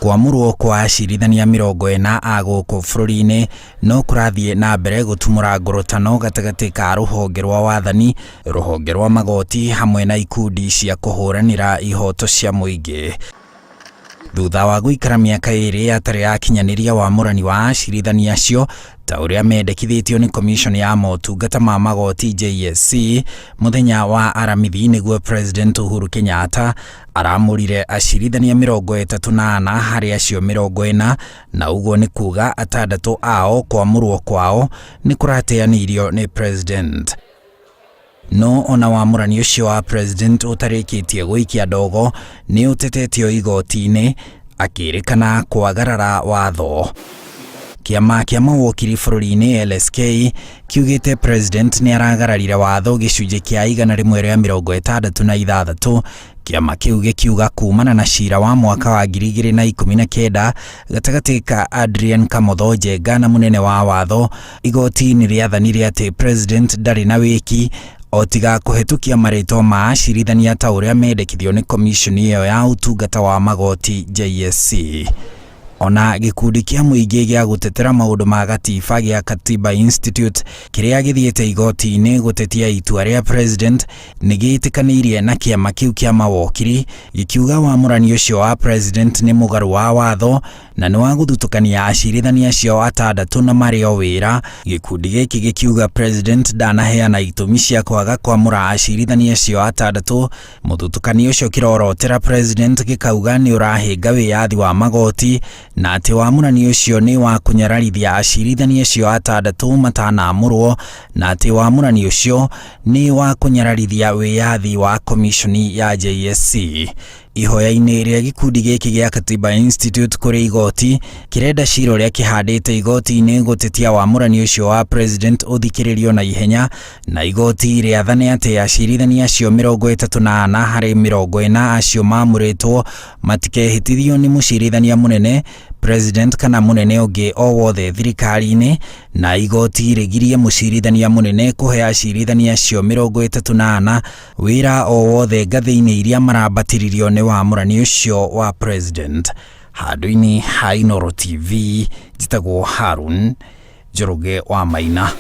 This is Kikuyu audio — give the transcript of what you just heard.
Kwamũrwo kwa acirithania 40 a gũkũ bũrũri-inĩ no kũrathiĩ na mbere gũtumũra ngurutano gatagatĩ ka rũhonge rwa wathani, rũhonge rwa magoti hamwe na ikundi cia kũhũranĩra ihoto cia mũingĩ. Thutha wa gũikara mĩaka 2 atarĩ akinyanĩria wamũrani wa acirithania acio ta ũrĩa mendekithĩtio nĩ commission ya motungata ma magoti JSC, mũthenya wa Aramithi nĩguo President Uhuru Kenyatta aramũrire acirithania 34 harĩ acio 40, na ũguo nĩ kuga 6 ao kwamũrwo kwao nĩ kũrateanĩirio nĩ President. No ona wamũrani ũcio wa President ũtarĩkĩtie gũikia ndogo nĩ ũtetetio igoti-inĩ akĩrĩkana kwagarara watho. Kĩama kĩa mawokiri bũrũri-inĩ LSK kiugĩte President nĩ aragararire watho gĩcunjĩ kĩa 166. Kĩama kĩu gĩkiuga kumana na cira wa mwaka wa 2019 gatagatĩ ka Adrian Kamotho Njenga na mũnene wa watho, igoti nĩ rĩathanire atĩ President ndarĩ na wĩki o tiga kũhetũkia marĩtwa ma acirithania ta ũrĩa mendekithio nĩ commission ĩyo ya ũtungata wa magoti JSC. Ona gĩkundi kĩa mũingĩ gĩa gũtetera maũndũ ma gatiba gĩa Katiba Institute kĩrĩa gĩthiĩte igoti-inĩ gũtetia itua rĩa President nĩ gĩtĩkanĩirie na kĩama kĩu kĩa mawokiri gĩkiuga wamũrani ũcio wa President nĩ mũgarũ wa watho na nĩ wa gũthutũkania acirithania acio 6 na marĩ o wĩra. Gĩkundi gĩkĩ gĩkiuga President ndanaheana itũmi cia kwaga kwamũra acirithania acio 6. Mũthutũkanio ũcio kĩrorotera President gĩkauga nĩ ũrahĩnga wĩyathi wa magoti na atĩ wamũrani ũcio nĩ wa kũnyararithia acirithania acio 6 matanamũrwo, na atĩ wamũrani ũcio nĩ wa kũnyararithia wĩyathi wa komishoni ya JSC. Ihoya-inĩ rĩa gĩkundi gĩkĩ gĩa Katiba Institute kũrĩ igoti kĩrenda cira ũrĩa kĩhandĩte igoti-inĩ gũtetia wamũrani ũcio wa President ũthikĩrĩrio na ihenya, na igoti rĩathane atĩ acirithania acio 34 harĩ 40 acio mamũrĩtwo matikehĩtithio nĩ mũcirithania mũnene, President kana mũnene ũngĩ o wothe thirikari-inĩ, na igoti rĩgirie mũcirithania mũnene kũhe acirithania acio 34 wĩra o wothe ngathĩ-inĩ iria marambatĩririo nĩ wamũrani ũcio wa President. Handũ-inĩ ha Inooro TV, njĩtagwo Harun Njoroge wa Maina.